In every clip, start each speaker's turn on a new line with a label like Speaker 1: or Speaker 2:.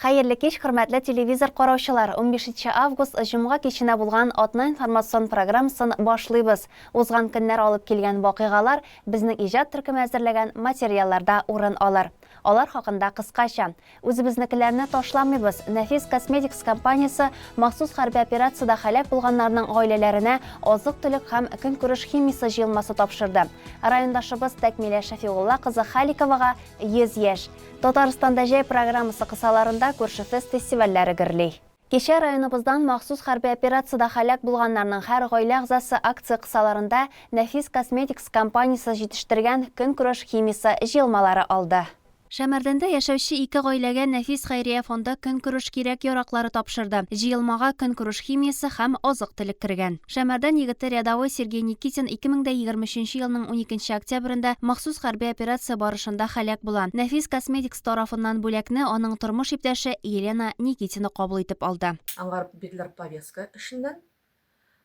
Speaker 1: Хәерле кич, хөрмәтле телевизор караучылар! 15 август, җомга киченә булган атна информацион программасын башлыйбыз. Узган көннәр алып килгән вакыйгалар безнең иҗат төркеме әзерләгән материалларда урын алыр. Алар хакында кыскача. Үзебезнекеләрне ташламыйбыз! Нәфис Косметикс компаниясе махсус хәрби операциядә һәлак булганнарның гаиләләренә азык-төлек һәм көнкүреш химиясе җыелмасы тапшырды. Райондашыбыз Тәкмилә Шәфигулла кызы Халиковага 100 яшь. Татарстанда җәй программасы кысаларында Күрше фест фестивальләре гөрли. Кичә районыбыздан махсус хәрби операциядә һәлак булганнарның һәр гаилә әгъзасы акция кысаларында Нәфис Косметикс компаниясе җитештергән көнкүреш химиясе җыелмалары алды. Шәмәрдәндә яшәүче ике гаиләгә Нәфис хәйрия фонды көнкүреш кирәк-яраклары тапшырды. Җыелмага көнкүреш химиясе һәм азык-төлек кергән. Шәмәрдән егете рядовой Сергей Никитин 2023 елның уникенче октябрендә махсус хәрби операция барышында һәлак була. Нәфис Косметикс тарафыннан бүләкне аның тормыш иптәше Елена Никитина кабул итеп алды.
Speaker 2: Аңар бирделәр повестка эшеннән.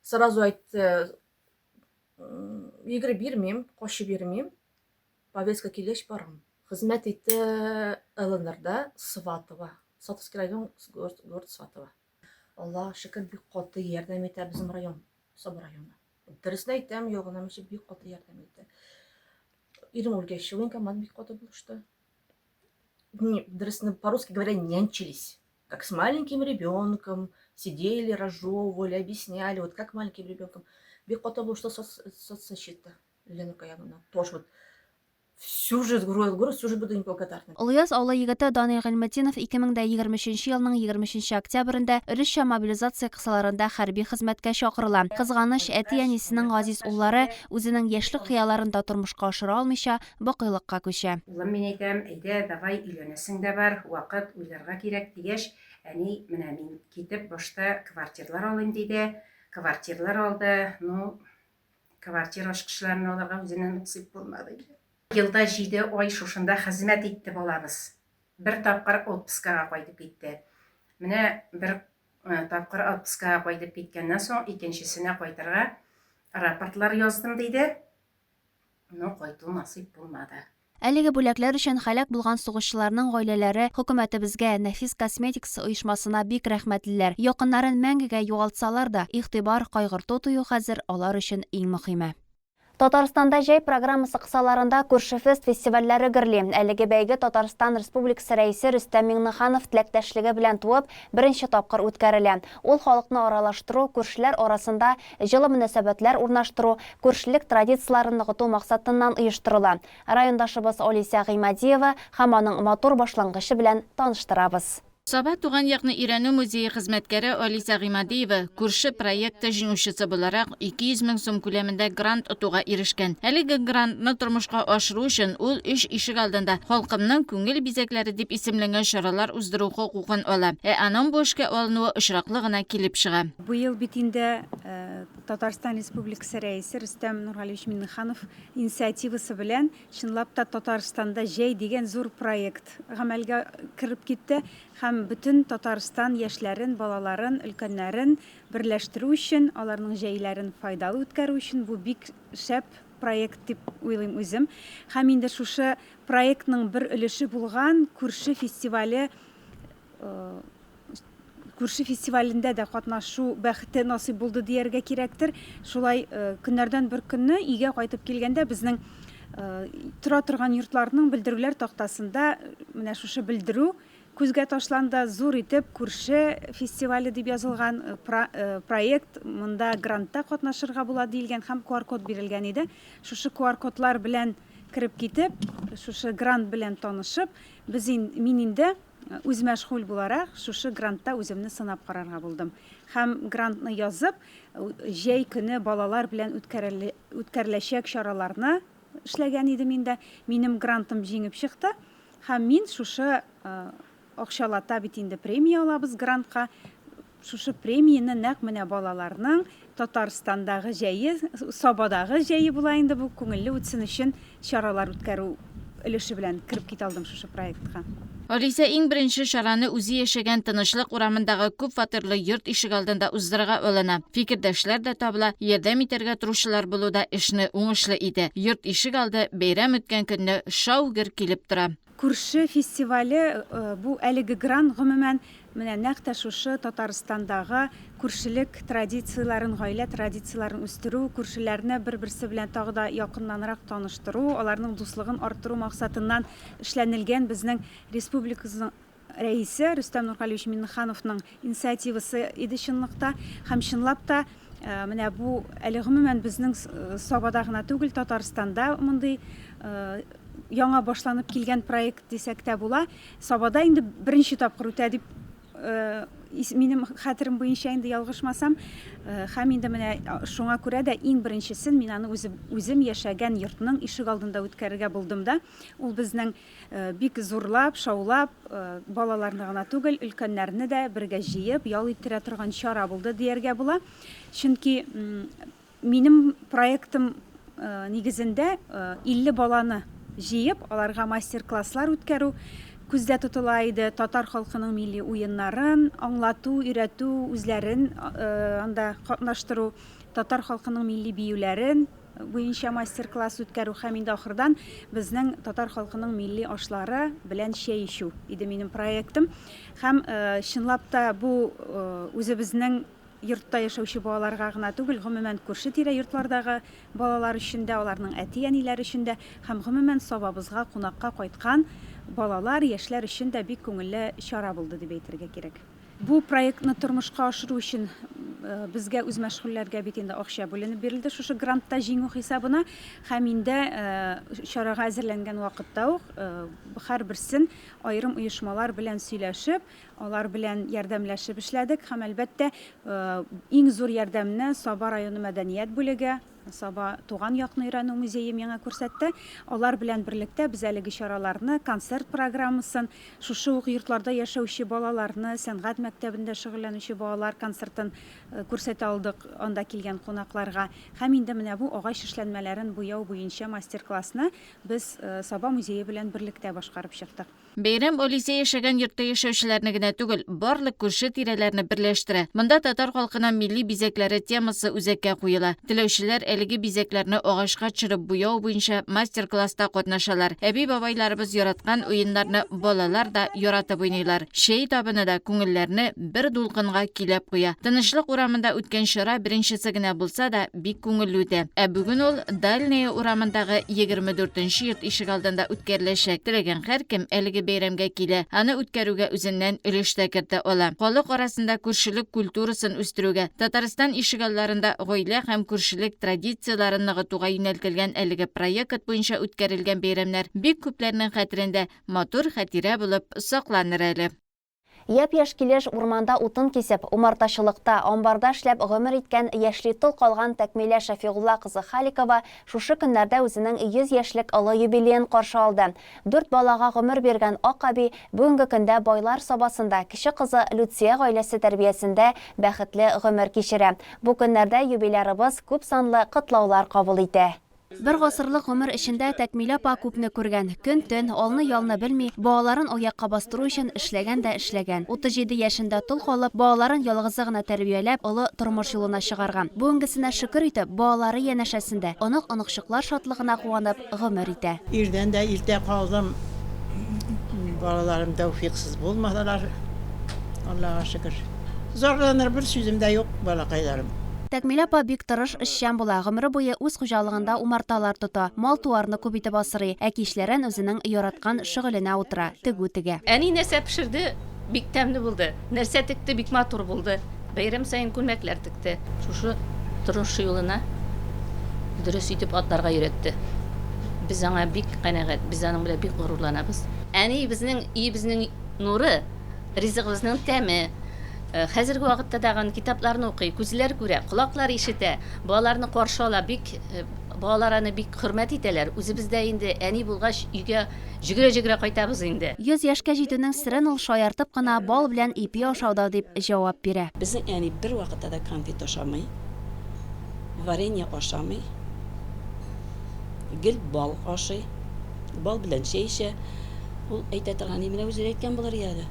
Speaker 2: Сразу әйтте, йөгереп йөрмим, качып йөрмим. Повестка килгәч барам. Хезмәт итте ЛНРда, Сватово. Сватовский район, город Сватово. Аллага шөкер, бик каты ярдәм итә безнең район, Саба районы. Дөресен әйтәм, югына бик каты ярдәм итә. Ирем үлгәч, военкомат бик каты булышты. Дөресен, по-русски говоря, нянчились. Как с маленьким ребенком сидели, разжевывали, объясняли, вот как маленьким ребенком. Бик каты булышты соцзащита. Лена Каяновна тоже вот всю жизнь, говорю, всю жизнь буду им благодарна.
Speaker 1: Олыяз авылы егете Данил Гыйльметдинов 2023 елның 23 октябрендә өлешчә мобилизация кысаларында хәрби хезмәткә чакырыла. Кызганыч, әти-әнисенең газиз уллары үзенең яшьлек хыялларын да тормышка ашыра алмыйча, бакыйлыкка күчә.
Speaker 3: Улым, мин әйтәм, әйдә, давай, өйләнәсең дә бар, вакыт, уйларга кирәк, дигәч, әни, менә мин китеп башта квартирлар алыйм, диде. Квартирлар алды, ну, квартира ачкычларын алырга үзенә насыйп булмады инде. Елда җиде ай шушында хезмәт итте балабыз. Бер тапкыр отпускага кайтып китте. Менә бер тапкыр отпускага кайтып киткәннән соң, икенчесенә кайтырга рапортлар яздым, диде. Но кайту насыйп булмады.
Speaker 1: Әлеге бүләкләр өчен һәлак булган сугышчыларның гаиләләре хөкүмәтебезгә, Нәфис Косметикс оешмасына бик рәхмәтлеләр. Якыннарын мәңгегә югалтсалар да, игътибар, кайгырту тою хәзер алар өчен иң мөхиме. Татарстанда җәй программасы кысаларында Күршефест фестивальләре гөрли. Әлеге бәйге Татарстан Республикасы Рәисе Рөстәм Миңнеханов теләктәшлеге белән туып, беренче тапкыр үткәрелә. Ул халыкны аралаштыру, күршеләр арасында җылы мөнәсәбәтләр урнаштыру, күршелек традицияләрен ныгыту максатыннан оештырыла. Райондашыбыз Олеся Гыймадиева һәм аның матур башлангычы белән таныштырабыз.
Speaker 4: Саба туган якны өйрәнү музее хезмәткәре Алисә Гыймадиева Күрше проекты җиңүчесе буларак 200 мең сум күләмендә грант отуга ирешкән. Әлеге грантны тормышка ашыру өчен ул өч ишегалдында Халкымның күңел бизәкләре дип исемләнгән чаралар уздыру хокукын ала. Ә аның бу эшкә алынуы очраклы гына килеп чыга.
Speaker 5: Быел бит инде Татарстан Республикасы Рәисе Рөстәм Нургалиевич Миңнеханов инициативасы белән чынлап та Татарстанда җәй дигән зур проект гамәлгә кереп китте һәм бөтен Татарстан яшьләрен, балаларын, өлкәннәрен берләштерү өчен, аларның җәйләрен файдалы үткәрү өчен бу бик шәп проект дип уйлыйм үзем. Һәм инде шушы проектның бер өлеше булган Күрше фестивале Күрше фестивалендә дә катнашу бәхете насыйп булды дияргә кирәктер. Шулай көннәрдән бер көнне өйгә кайтып килгәндә безнең тора торган йортларның белдерүләр тактасында менә шушы белдерү күзгә ташланды. Зур итеп Күрше фестивале дип язылган проект, монда грантта катнашырга була диелгән һәм QR-код бирелгән иде. Шушы QR-кодлар белән кереп китеп, шушы грант белән танышып, без мин инде Үзмәшгуль буларак, шушы грантта үземне сынап карарга булдым. Һәм грантны язып, җәй көне балалар белән үткәреләчәк чараларны эшләгән идем инде. Минем грантым җиңеп чыкты. Һәм мин шушы акчалата бит инде премия алабыз грантка. Шушы премияне нәкъ менә балаларның Татарстандагы җәе, Сабадагы җәе була инде бу, күңелле үтсен өчен чаралар үткәрү өлеше белән кереп китә алдым шушы проектка.
Speaker 4: Алисә иң беренче чараны үзе яшәгән Тынычлык урамындагы күп фатирлы йорт ишегалдында уздырырга алына. Фикердәшләр дә табыла, ярдәм итәргә торучылар булу да эшне уңышлы итә. Йорт ишегалды бәйрәм үткән көнне шау-гөр килеп тора.
Speaker 5: Күрше фестивале, бу әлеге грант, гомумән, менә нәкъ тә шушы Татарстандагы күршелек традицияләрен, гаилә традицияләрен үстерү, күршеләрне бер-берсе белән тагы да якыннанрак таныштыру, аларның дуслыгын арттыру максатыннан эшләнелгән безнең республикабызның рәисе Рөстәм Нургалиевич Миңнехановның инициативасы иде чынлыкта. Һәм чынлап та менә бу әле гомумән безнең Сабада гына түгел, Татарстанда мондый яңа башланып килгән проект дисәк тә була. Сабада инде беренче тапкыр үтә дип минем хәтерем буенча инде ялгышмасам. Һәм инде менә шуңа күрә дә иң беренчесен мин аны үзем яшәгән йортның ишегалдында үткәрергә булдым да. Ул безнең Бик зурлап, шаулап, балаларны гына түгел, өлкәннәрне дә бергә җыеп, ял иттерә торган чара булды дияргә була. Чөнки минем проектым нигезендә 50 баланы җыеп, аларга мастер-класслар үткәрү күздә тотыла иде. Татар халкының милли уеннарын аңлату, өйрәтү, үзләрен анда катнаштыру, татар халкының милли биюләрен буенча мастер-класс үткәрү һәм инде ахырдан безнең татар халкының милли ашлары белән чәй эчү иде минем проектым. Һәм чынлап та бу үзебезнең йортта яшәүче балаларга гына түгел, гомумән күрше-тирә йортлардагы балалар өчен дә, аларның әти-әниләре өчен дә һәм гомумән Сабабызга кунакка кайткан балалар, яшьләр өчен дә бик күңелле чара булды дип әйтергә кирәк. Бу проектны тормышка ашыру өчен безгә үзмәшгульләргә бит инде акча бүленеп бирелде шушы грантта җиңү хисабына. Һәм инде чарага әзерләнгән вакытта ук һәрберсен аерым оешмалар белән сөйләшеп, алар белән ярдәмләшеп эшләдек. Һәм, әлбәттә, иң зур ярдәмне Саба районы мәдәният бүлеге, Саба туган якны өйрәнү музее миңа күрсәтте. Алар белән берлектә без әлеге чараларны, концерт программасын, шушы ук йортларда яшәүче балаларны, сәнгать мәктәбендә шөгыльләнүче балалар концертын күрсәтә алдык анда килгән кунакларга. Һәм инде менә бу агач эшләнмәләрен буяу буенча мастер-классны без Саба музее белән берлектә башкарып чыктык.
Speaker 4: Бәйрәм Олисә яшәгән йортта яшәүчеләрне генә түгел, барлык күрше-тирәләрне берләштерә. Монда татар халкының милли бизәкләре темасы үзәккә куела. Теләүчеләр әлеге бизәкләрне агачка төшереп буяу буенча мастер-класста катнашалар. Әби-бабайларыбыз яраткан уеннарны балалар да яратып уйныйлар. Чәй табыны да күңелләрне бер дулкынга көйләп куя. Тынычлык урамында үткән чара беренчесе генә булса да, бик күңелле үтә. Ә бүген ул Дальняя урамындагы 24 нче йорт ишегалдында үткәреләчәк. Теләгән һәркем әлеге бәйрәмгә килә, аны үткәрүгә үзеннән өлеш тә кертә ала. Халык арасында күршелек культурасын үстерүгә, Татарстан ишегалларында гаилә һәм күршелек традицияләрен ныгытуга юнәлтелгән әлеге проект буенча үткәрелгән бәйрәмнәр бик күпләрнең хәтерендә матур хатирә булып сакланыр әле.
Speaker 1: Япь-яшь килеш урманда утын кисеп, умартачылыкта, амбарда эшләп гомер иткән яшьли тол калган Тәкмилә Шәфигулла кызы Халикова шушы көннәрдә үзенең 100 яшьлек олы юбилеен каршы алды. Дүрт балага гомер биргән ак әби бүгенге көндә Байлар Сабасында кече кызы Люция гаиләсе тәрбиясендә бәхетле гомер кичерә. Бу көннәрдә юбилярыбыз күпсанлы котлаулар кабул итә. Бер гасырлык гомер эчендә Тәкмилә апа күпне күргән. Көн-төн, алны-ялны белми, балаларын аякка бастыру өчен эшләгән дә эшләгән. 37 яшендә тол калып, балаларын ялгызы гына тәрбияләп, олы тормыш юлына чыгарган. Бүгенгесенә шөкер итеп, балалары янәшәсендә, онык-оныкчыклар шатлыгына куанып гомер итә.
Speaker 6: Ирдән дә иртә калдым. Балаларым тәүфиксыз булмадылар, Аллага шөкер. Зарланыр бер сүзем дә юк, балакайларым.
Speaker 1: Тәкмилә апа бик тырыш, эшчән була, гомере буе үз хуҗалыгында умарталар тота, мал-туарны күп итеп асрый, ә кичләрен үзенең яраткан шөгыленә утыра, тегү тегә.
Speaker 7: Әни нәрсә пешерде, бик тәмле булды, нәрсә текте, бик матур булды. Бәйрәм саен күлмәкләр текте. Шушы тормыш юлына дөрес итеп атларга өйрәтте. Без аңа бик канәгать, без аның белән бик горурланабыз. Әни безнең өебезнең нуры, ризыгыбызның тәме. Хәзерге вакытта тагын китапларны укый, күзләр күрә, колаклар ишетә, балаларны каршы ала, бик балалар аны бик хөрмәт итәләр. Үзебез дә инде әни булгач, өйгә җөгерә-җөгерә кайтабыз инде.
Speaker 1: 100 яшькә җитүнең серен ул шаяртып кына бал белән ипи ашауда дип җавап бирә.
Speaker 8: Безнең әни бервакытта да конфет ашамый, варенье ашамый, гел бал ашый, бал белән чәй эчә. Ул әйтә торган, менә үзе әйткән булыр иде.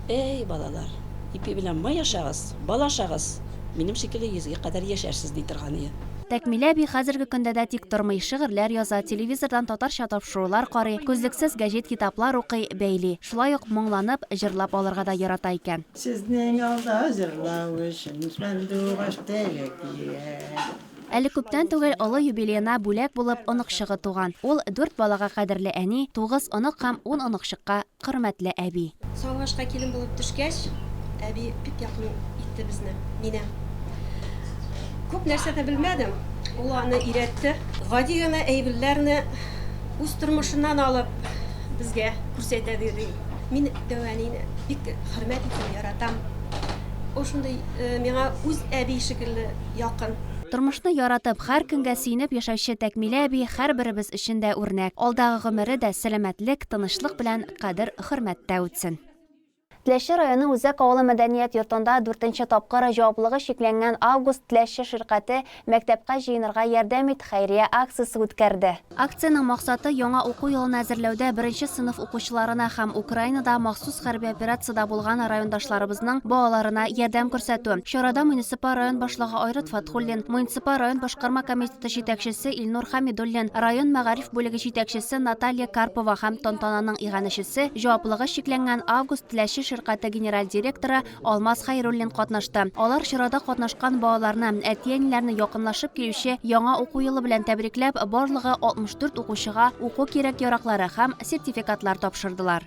Speaker 8: Әй, балалар, ипи белән май ашагыз, бал ашагыз, минем шикелле йөзгә кадәр яшәрсез, ди торган иде.
Speaker 1: Тәкмилә әби хәзерге көндә дә тик тормый, шигырьләр яза, телевизордан татарча тапшырулар карый, күзлексез гәҗит-китаплар укый, бәйли. Шулай ук моңланып, җырлап алырга да ярата икән.
Speaker 6: Сезнең алда җырлау өчен сандугач теле кирәк.
Speaker 1: Әле күптән түгел олы юбилеена бүләк булып оныкчыгы туган. Ул дүрт балага кадерле әни, тугыз онык һәм ун оныкчыкка хөрмәтле әби.
Speaker 9: Сандугачка килен булып төшкәч, әби бик якын итте безне, мине. Күп нәрсә дә белмәдем, ул аны өйрәтте. Гади генә әйберләрне үз тормышыннан алып безгә күрсәтә диде. Мин дәү әнине бик хөрмәт итәм, яратам. Ул шундый миңа үз әби шикелле якын.
Speaker 1: Тормышны яратып, һәр көнгә сөенеп яшәүче Тәкмилә әби һәрберебез өчен дә үрнәк. Алдагы гомере дә сәламәтлек, тынычлык белән кадер-хөрмәттә үтсен. Теләче районы Үзәк авылы мәдәният йортында дүртенче тапкыр җаваплыгы чикләнгән Август Теләче ширкате Мәктәпкә җыенырга ярдәм ит хәйрия акциясе үткәрде. Акциянең максаты, яңа уку елына әзерләүдә беренче сыйныф укучыларына һәм Украинада махсус хәрби операциядә булган райондашларыбызның балаларына ярдәм күрсәтү. Чарада муниципаль район башлыгы Айрат Фәтхуллин, муниципаль район башкарма комитеты җитәкчесе Илнур Хәмидуллин, район мәгариф бүлеге җитәкчесе Наталья Карпова һәм тантананың иганәчесе, җаваплыгы чикләнгән Август Теләче ширкате генераль директоры Алмаз Хәйруллин катнашты. Алар чарада катнашкан балаларны, әти-әниләрне якынлашып килүче яңа уку елы белән тәбрикләп, барлыгы 64 укучыга уку кирәк-яраклары һәм сертификатлар тапшырдылар.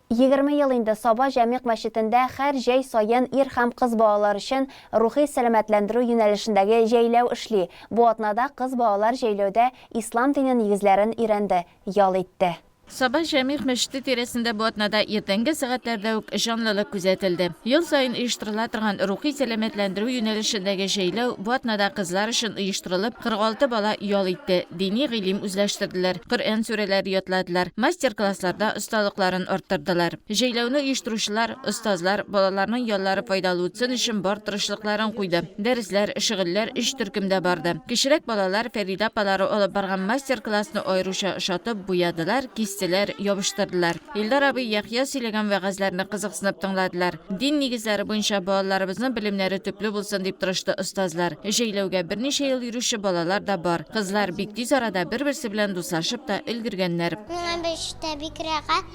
Speaker 1: 20 ел инде Саба Җәмигъ мәчетендә һәр җәй саен ир һәм кыз балалар өчен рухи сәламәтләндерү юнәлешендәге җәйләү эшли. Бу атнада кыз балалар җәйләүдә ислам дине нигезләрен өйрәнде, ял итте.
Speaker 4: Саба Җәмигъ мәчете тирәсендә бу атнада иртәнге сәгатьләрдә үк җанлылык күзәтелде. Ел саен оештырыла торган рухи сәламәтләндерү юнәлешендәге җәйләү бу атнада кызлар өчен оештырылып, 46 бала ял итте, дини гыйлем үзләштерделәр, Коръән сүрәләре ятладылар, мастер-классларда осталыкларын арттырдылар. Җәйләүне оештыручылар, остазлар балаларның яллары файдалы үтсен өчен бар тырышлыкларын куйды. Дәресләр, шөгыльләр өч төркемдә барды. Кечерәк балалар Фәридә апалары алып барган мастер-классны аеруча ошатып, буядылар, кистеләр, ябыштырдылар. Илдар абый Яхъя сөйләгән вәгазьләрне кызыксынып тыңладылар. Дин нигезләре буенча балаларыбызның белемнәре төпле булсын дип тырышты остазлар. Җәйләүгә берничә ел йөрүче балалар да бар. Кызлар бик тиз арада бер-берсе белән дуслашып та өлгергәннәр.
Speaker 10: Миңа мәчеттә бик рәхәт,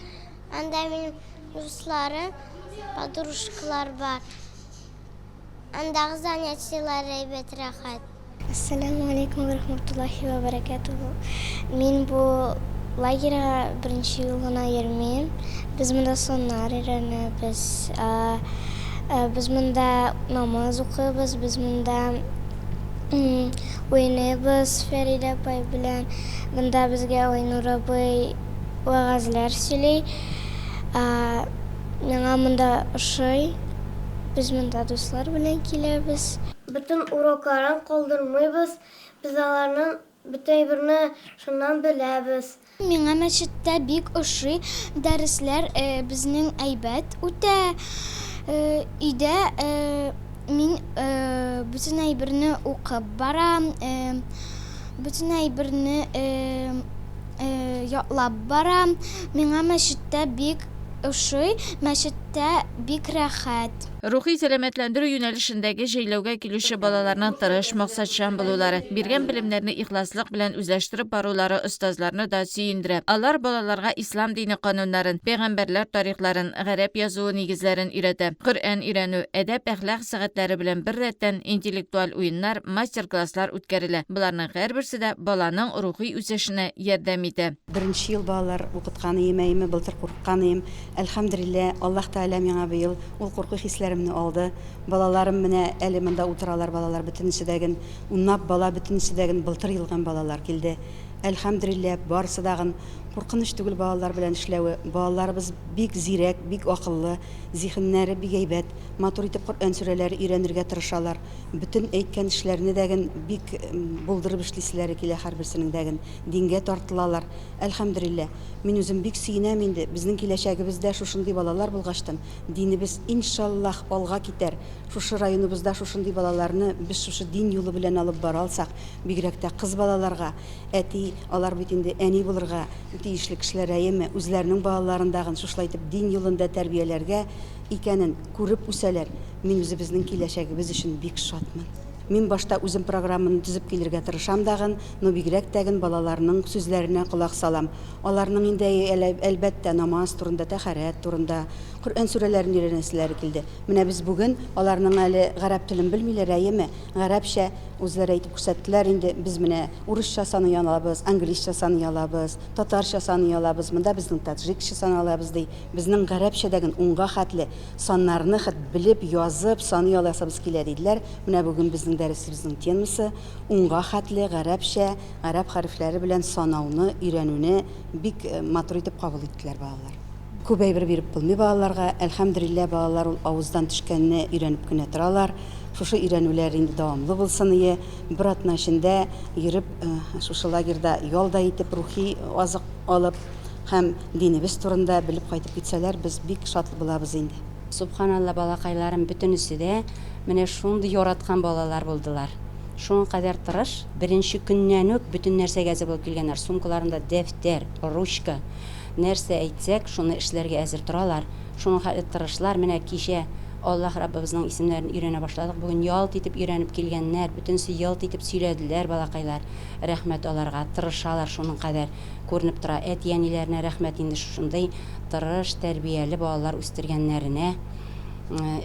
Speaker 10: анда минем дусларым, подружкалар бар. Андагы занятиеләр әйбәт, рәхәт. Әссәләмү галәйкүм вә рәхмәтуллаһи вә бәрәкәтүһү. Мин бу лагерьга беренче ел гына йөрмим. Без монда саннар өйрәнәбез, без монда намаз укыйбыз, без монда уйныйбыз Фәридә апай белән. Монда безгә Айнур абый вәгазьләр сөйли. Миңа монда ошый. Без монда дуслар белән киләбез. Бөтен урокларын калдырмыйбыз, без аларның бөтен әйберне шуннан беләбез. Миңа мәчеттә бик ошый, дәресләр безнең әйбәт үтә. Өйдә мин бөтен әйберне укып барам, бөтен әйберне ятлап барам. Миңа мәчеттә бик Ошый, мәчеттә бик рәхәт.
Speaker 4: Рухи сәламәтләндерү юнәлешендәге җәйләүгә килүче балаларның тырыш, максатчан булулары, биргән белемнәрне ихласлык белән үзләштереп барулары остазларны да сөендерә. Алар балаларга ислам дине кануннарын, пәйгамбәрләр тарихларын, гарәп язуы нигезләрен өйрәтә. Коръән өйрәнү, әдәп-әхлак сәгатьләре белән беррәттән, интеллектуаль уеннар, мастер-класслар үткәрелә. Боларның һәрберсе дә баланың рухи үсешенә ярдәм итә.
Speaker 8: Беренче ел балалар укыткан ием, әйеме, былтыр курыккан ием. Әлхәмдүлилләһ, Аллаһ Тәгалә миңа быел ул курку хисләремне алды. Балаларым менә әле монда утыралар, балалар бөтенесе дәген, унлап бала бөтенесе дәген былтыр елган балалар килде. Әлхәмдүлилләһ, барысы дагын. Куркыныч түгел балалар белән эшләве. Балаларыбыз бик зирәк, бик акыллы, зиһеннәре бик әйбәт. Матур итеп Коръән сүрәләре өйрәнергә тырышалар. Бөтен әйткән эшләрне дәген бик булдырып эшлиселәре килә һәрберсенең дәген. Дингә тартылалар. Әлхәмдүлилләһ. Мин үзем бик сөенәм инде, безнең киләчәгебездә шушындый балалар булгачтын, динебез, иншаллаһ, алга китәр. Шушы районыбызда шушындый балаларны без шушы дин юлы белән алып бара алсак, бигрәк тә кыз балаларга, әти, алар бит инде әни булырга, тиешле кешеләр, әйеме, үзләренең балаларын дагын шушылай итеп дин юлында тәрбияләргә икәнен күреп үсәләр. Мин үзебезнең киләчәгебез өчен бик шатмын. Мин башта үзем программаны төзеп килергә тырышам дагын, но бигрәк тәген балаларның сүзләренә колак салам. Аларның инде, әлбәттә, намаз турында, тәхәрәт турында, Коръән сүрәләрен өйрәнәселәре килде. Менә без бүген, аларның әле гарәп телен белмиләр, әйеме? Гарәпчә үзләре әйтеп күрсәттеләр инде, без менә урысча саный алабыз, английча саный алабыз, татарча саный алабыз, монда безнең таджикча саный алабыз, ди. Безнең гарәпчәдәген унга хәтле саннарны хет белеп, язып, саный аласыбыз килә, диделәр. Менә бүген безнең дәресебезнең темасы, унга хәтле гарәпчә, гарәп хәрефләре белән санауны өйрәнүне бик матур итеп кабул иттеләр балалар. Күп әйбер биреп булмый балаларга. Әлхәмдүлилләһ, балалар ул авыздан төшкәнне өйрәнеп кенә торалар. Шушы өйрәнүләр инде дәвамлы булсын ие. Бер атна эчендә йөреп, шушы лагерьда ял да итеп, рухи азык алып һәм динебез турында белеп кайтып китсәләр, без бик шат булабыз инде.
Speaker 11: Сөбханалла, балакайларым бөтенесе дә менә шундый яраткан балалар булдылар. Шуның кадәр тырыш, беренче көннән үк бөтен нәрсәгә әзер булып килгәннәр. Сумкаларында дәфтәр, ручка. Нәрсә әйтсәк, шуны эшләргә әзер торалар. Шуның хәтле тырышлар. Менә кичә Аллаһ Раббыбызның исемнәрен өйрәнә башладык. Бүген ялт итеп өйрәнеп килгәннәр. Бөтенесе ялт итеп сөйләделәр, балакайлар. Рәхмәт аларга. Тырышалар шуның кадәр. Күренеп тора. Әти-әниләренә рәхмәт инде шушындый тырыш, тәрбияле балалар үстергәннәренә.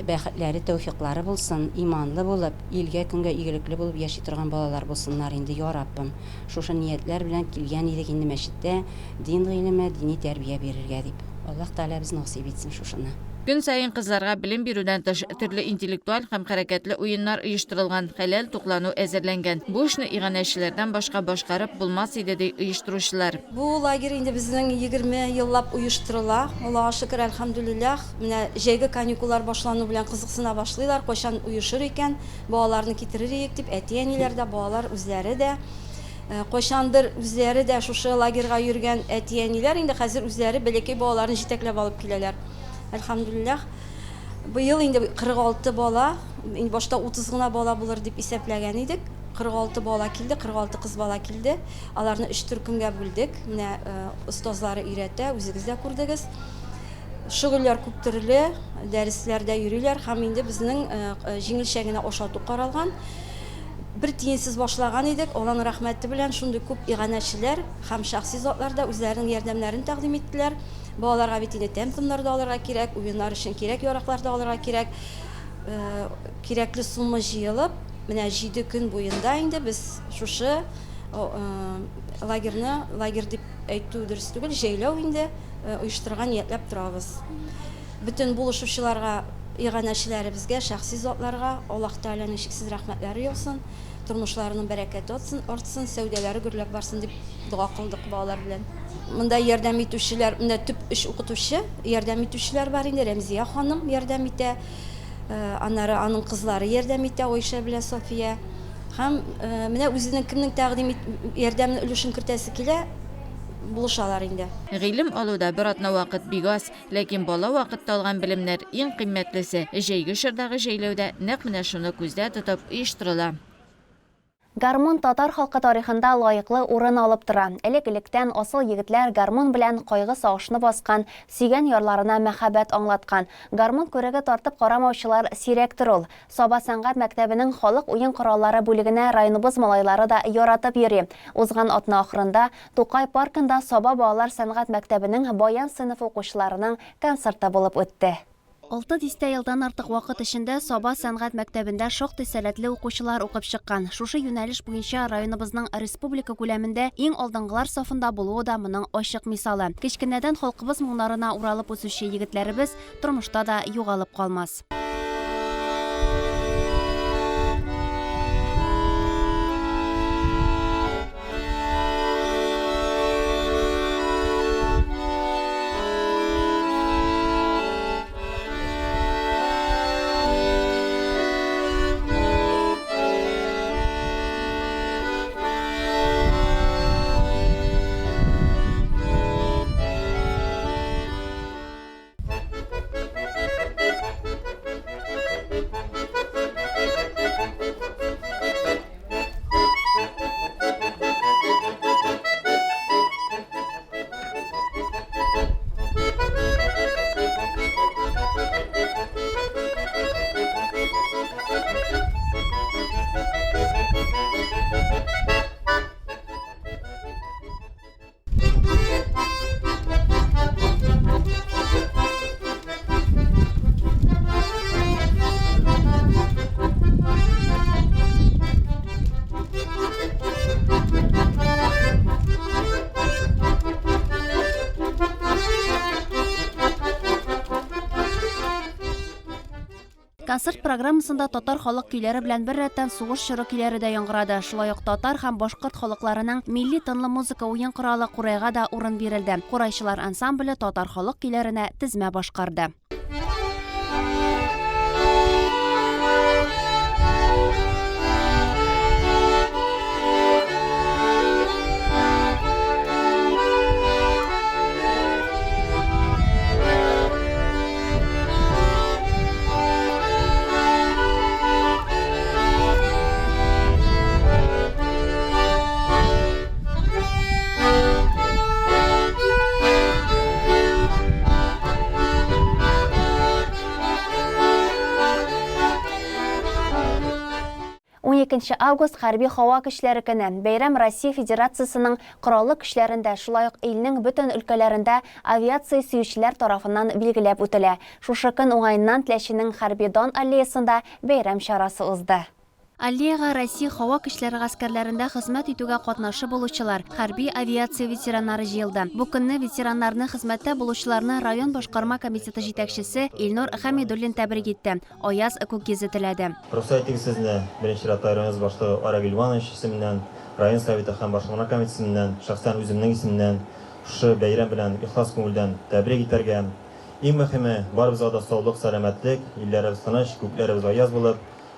Speaker 11: Бәхетләре, тәүфикълары булсын. Иманлы булып, илгә-көнгә игелекле булып яши торган балалар булсыннар инде, йа Раббым. Шушы ниятләр белән килгән идек инде мәчеттә. Дин гыйлеме, дини тәрбия бирергә дип. Аллаһ Тәгаләбез насыйп итсен шушыны.
Speaker 4: Көн саен кызларга белем бирүдән тыш, төрле интеллектуаль һәм хәрәкәтле уеннар оештырылган, хәләл туклану әзерләнгән. Бу эшне иганәчеләрдән башка башкарып булмас иде, ди оештыручылар.
Speaker 12: Бу лагерь инде безнең 20 еллап оештырыла. Аллага шөкер, әлхәмдүлилләһ. Менә җәйге каникуллар башлану белән кызыксына башлыйлар, кайчан оешыр икән, балаларны китерер иек дип, әти-әниләр дә, балалар үзләре дә. Кайчандыр үзләре дә шушы лагерьга йөргән әти-әниләр инде хәзер үзләре бәләкәй балаларын җитәкләп алып киләләр. Әлхәмдүлилләһ. Быел инде 46 бала, инде башта 30 гына бала булыр дип исәпләгән идек. 46 бала килде, 46 кыз бала килде. Аларны өч төркемгә бүлдек. Менә остазлары өйрәтә, үзегез дә күрдегез. Шөгыльләр күп төрле, дәресләрдә йөриләр һәм инде безнең җиңелчә генә ашату каралган. Бер тиенсез башлаган идек, Алланың рәхмәте белән шундый күп иганәчеләр һәм шәхси затлар да үзләренең ярдәмнәрен тәкъдим иттеләр. Балаларга бит инде тәм-томнар да алырга кирәк, уеннар өчен кирәк-яраклар да алырга кирәк. Кирәкле сумма җыелып, менә җиде көн буенда инде без шушы лагерьны, лагерь дип әйтү дөрес түгел, җәйләү инде, оештырырга ниятләп торабыз. Бөтен булышучыларга, иганәчеләребезгә, шәхси затларга Аллаһ Тәгаләнең чиксез рәхмәтләре яусын, тормышларының бәрәкәте артсын, артсын, сәүдәләре гөрләп барсын дип дога кылдык балалар белән. Монда ярдәм итүчеләр, менә төп өч укытучы, ярдәм итүчеләр бар инде, Рәмзия ханым ярдәм итә, аннары аның кызлары ярдәм итә, Айшә белән София. Һәм менә үзенең кемнең тәкъдим ярдәмен өлешен кертәсе килә, булышалар инде.
Speaker 4: Гыйлем алуда бер атна вакыт бик аз, ләкин бала вакытта алган белемнәр иң кыйммәтлесе. Җәйге чордагы җәйләү дә нәкъ менә шуны күздә тотып оештырыла.
Speaker 1: Гармун татар халкы тарихында лаеклы урын алып тора. Элек-электән асыл егетләр гармун белән кайгы-сагышны баскан, сөйгән ярларына мәхәббәт аңлаткан. Гармун күреге тартып карамаучылар сирәктер ул. Саба сәнгать мәктәбенең халык уен кораллары бүлегенә районыбыз малайлары да яратып йөри. Узган атна ахырында Тукай паркында Саба балалар сәнгать мәктәбенең баян сыйныфы укучыларының концерты булып үтте. Алты дистә елдан артык вакыт эчендә Саба сәнгать мәктәбендә шактый сәләтле укучылар укып чыккан. Шушы юнәлеш буенча районыбызның республика күләмендә иң алдынгылар сафында булуы да моның ачык мисалы. Кечкенәдән халкыбыз моңнарына уралып үсүче егетләребез тормышта да югалып калмас. Концерт программасында татар халык көйләре белән беррәттән сугыш чоры көйләре дә яңгырады. Шулай ук татар һәм башкорт халыкларының милли тынлы музыка уен коралы курайга да урын бирелде. Курайчылар ансамбле татар халык көйләренә тезмә башкарды. 12 август хәрби һава көчләре көне. Бәйрәм Россия Федерациясенең Кораллы көчләрендә, шулай ук илнең бөтен өлкәләрендә авиация сөючеләр тарафыннан билгеләп үтелә. Шушы көн уңаеннан Теләченең Хәрби дан аллеясында бәйрәм чарасы узды. Аллеяга Россия Һава көчләре гаскәрләрендә хезмәт итүгә катнашы булучылар, хәрби авиация ветераннары җыелды. Бу көнне ветераннарны, хезмәттә булучыларны район башкарма комитеты җитәкчесе Илнур Хәмидуллин тәбрик итте, аяз күк йөзе теләде.
Speaker 13: Рөхсәт итегез сезне, беренче чиратта районыбыз башлыгы Айрат Гыйльванович исеменнән, район Советы һәм башкарма комитеты исеменнән, шәхсән үземнең исемнән шушы бәйрәм белән ихлас күңелдән тәбрик итәргә. Иң мөһиме, барыбызга да саулык, сәламәтлек, илләребез тыныч, күкләребез аяз булып,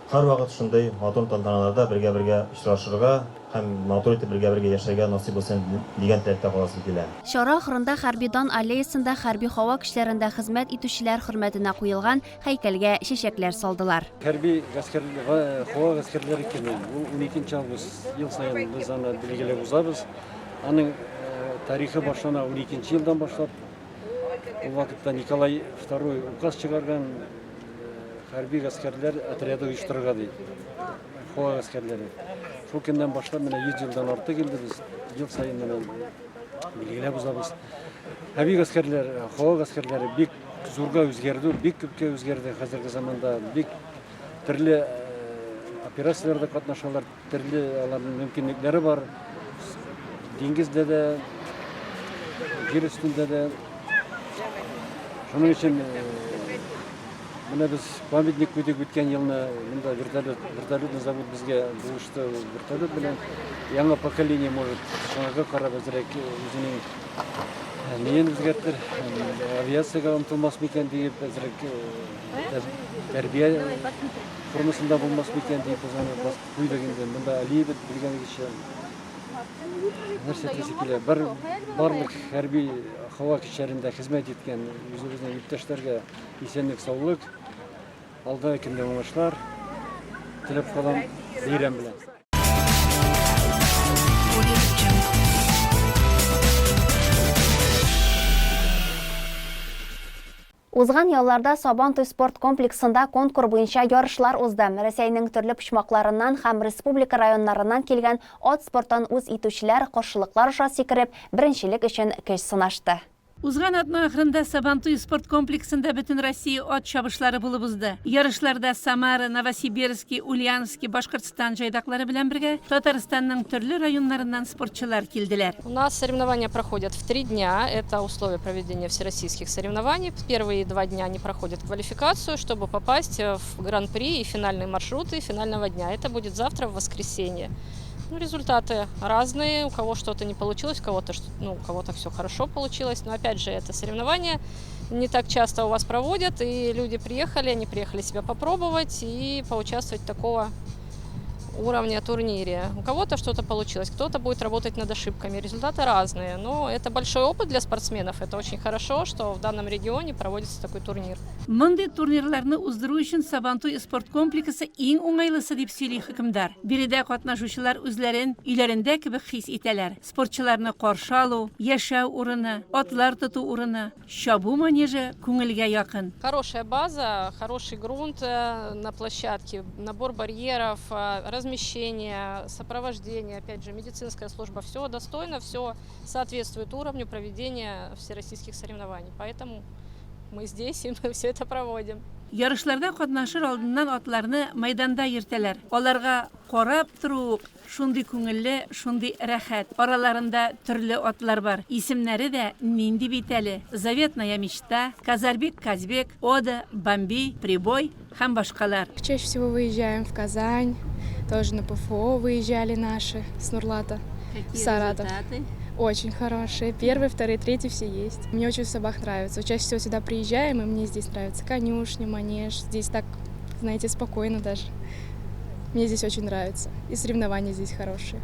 Speaker 13: һәрвакыт шундый матур тантаналарда бергә-бергә очрашырга һәм матур итеп бергә-бергә яшәргә насыйп булсын дигән теләктә каласым килә.
Speaker 1: Чара ахырында Хәрби дан аллеясында хәрби һава көчләрендә хезмәт итүчеләр хөрмәтенә куелган һәйкәлгә чәчәкләр салдылар.
Speaker 14: Хәрби гаскәр, һава гаскәрләре көне, ул уникенче август, ел саен без аны билгеләп узабыз. Аның тарихы башлана уникенче елдан башлап. Ул вакытта Николай II указ чыгарган, хәрби гаскәрләр отряды оештырырга ди. Һава гаскәрләре. Шул көннән башлап менә 100 елдан артык инде без ел саен менә билгеләп узабыз. Хәрби гаскәрләр, һава гаскәрләре бик зурга үзгәрде, бик күпкә үзгәрде хәзерге заманда. Бик төрле операцияләрдә катнашалар, Төрле аларның мөмкинлекләре бар. Диңгездә дә, җир өстендә дә. Шуның өчен менә без памятник куйдык үткән елны. Монда вертолет, вертолетный завод безгә булышты ул вертолет белән. Яңа поколение может шуңа карап әзрәк үзенең ниен үзгәртер, авиациягә омтылмас микән диеп әзрәк тәрбия Формасында булмас микән дип без аны басып куйдык инде. Монда Алиев бит белгәнегезчә. Нәрсә әйтәсе килә? Бер барлык хәрби һава көчләрендә хезмәт иткән үзебезнең иптәшләргә исәнлек, саулык, алда көндә уңышлар теләп калам бәйрәм белән.
Speaker 1: Узган ялларда Сабантуй спорт комплексында конкур буенча ярышлар узды. Рәсәйнең төрле почмакларыннан һәм республика районнарыннан килгән ат спортын үз итүчеләр каршылыклар аша сикереп, беренчелек өчен көч сынашты.
Speaker 15: Узган атна ахырында Сабантуй спорт комплексында Бөтенроссия ат чабышлары булып узды. Ярышларда Самара, Новосибирски, Ульяновски, Башкортстан җайдаклары белән бергә Татарстанның төрле районнарыннан спортчылар килделәр.
Speaker 16: У нас соревнования проходят в три дня, это условия проведения всероссийских соревнований. Первые два дня они проходят квалификацию, чтобы попасть в гран-при и финальные маршруты финального дня. Это будет завтра, в воскресенье. Ну, результаты разные, у кого что-то не получилось, у кого-то, ну, у кого-то все хорошо получилось. Но опять же, это соревнования не так часто у вас проводят, и люди приехали, они приехали себя попробовать и поучаствовать в такого уровня турнире. У кого-то что-то получилось, кто-то будет работать над ошибками. Результаты разные, но это большой опыт для спортсменов. Это очень хорошо, что в данном регионе проводится такой турнир.
Speaker 15: Мондый турнирларны уздыру өчен Сабантуй спорт комплексы иң уңайлысы, дип сөйли хөкемдар. Биредә катнашучылар үзләрен өйләрендә кебек хис итәләр. Спортчыларны каршы алу, яшәү урыны, атлар тоту урыны, чабу манежы күңелгә якын.
Speaker 16: Хорошая база, хороший грунт на площадке, набор барьеров, размещение, сопровождение, опять же, медицинская служба. Все достойно, все соответствует уровню проведения всероссийских соревнований. Поэтому мы здесь и мы все это проводим.
Speaker 15: Ярышларда катнашыр алдыннан атларны мәйданда йөртәләр. Аларга карап тору ук шундый күңелле, шундый рәхәт. Араларында төрле атлар бар. Исемнәре дә нинди бит әле, Заветная мечта, Казарбек Казбек, Ода, Бамби, Прибой һәм башкалар.
Speaker 17: Чаще всего выезжаем в Казань, тоже на ПФО выезжали наши с Нурлата,
Speaker 4: Какие
Speaker 17: Саратов.
Speaker 4: результаты?
Speaker 17: Очень хорошие. Первые, вторые, третьи все есть. Мне очень в собак нравится. Чаще всего сюда приезжаем, и мне здесь нравится конюшня, манеж. Здесь так, знаете, спокойно даже. Мне здесь очень нравится. И соревнования здесь хорошие.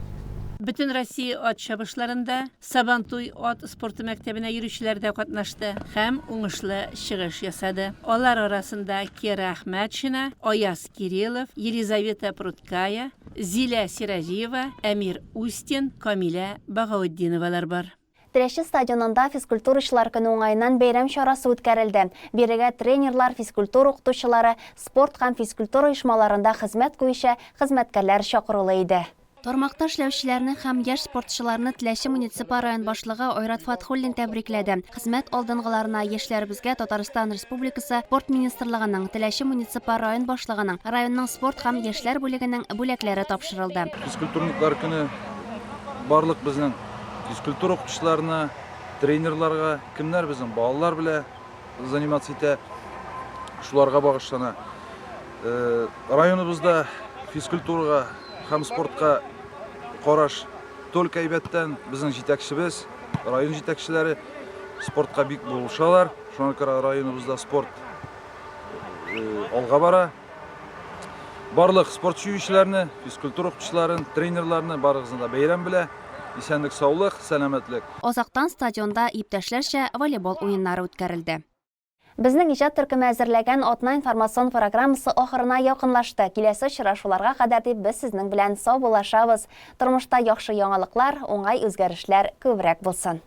Speaker 15: Бөтенроссия ат чабышларында Сабантуй ат спорты мәктәбенә йөрүчеләр дә катнашты һәм уңышлы чыгыш ясады. Алар арасында Кира Әхмәтшина, Аяз Кириллов, Елизавета Пруткая, Зилә Сираҗиева, Әмир Устин, Камилә Багаутдиновалар бар.
Speaker 1: Теләче стадионында физкультурачылар көне уңаеннан бәйрәм чарасы үткәрелде. Бирегә тренерлар, физкультура укытучылары, спорт һәм физкультура оешмаларында хезмәт куючы хезмәткәрләр чакырулы иде. Тармакта эшләүчеләрне һәм яшь спортчыларны Теләче муниципаль район башлыгы Айрат Фатхуллин тәбрикләде. Хезмәт алдынгыларына, яшьләребезгә Татарстан Республикасы Спорт министрлыгының, Теләче муниципаль район башлыгының, районның спорт һәм яшьләр бүлегенең бүләкләре тапшырылды.
Speaker 18: Физкультурниклар көне барлык безнең физкультура укытучыларына, тренерларга, кемнәр безнең балалар белә заниматься итә, шуларга багышлана. Районыбызда физкультурага һәм спортка караш только әйбәттән. Безнең җитәкчебез, район җитәкчеләре спортка бик булышалар. Шуңа күрә районыбызда спорт алга бара. Барлык спорт сөючеләрне, физкультура укытучыларын, тренерларны барыгызны да бәйрәм белә. Исәнлек, саулык, сәламәтлек.
Speaker 1: Азактан стадионда иптәшләрчә волейбол уеннары үткәрелде. Безнең иҗат төркеме әзерләгән атна информацион программасы ахырына якынлашты. Киләсе очрашуларга кадәр дип без сезнең белән саубуллашабыз. Тормышта яхшы яңалыклар, уңай үзгәрешләр күбрәк булсын.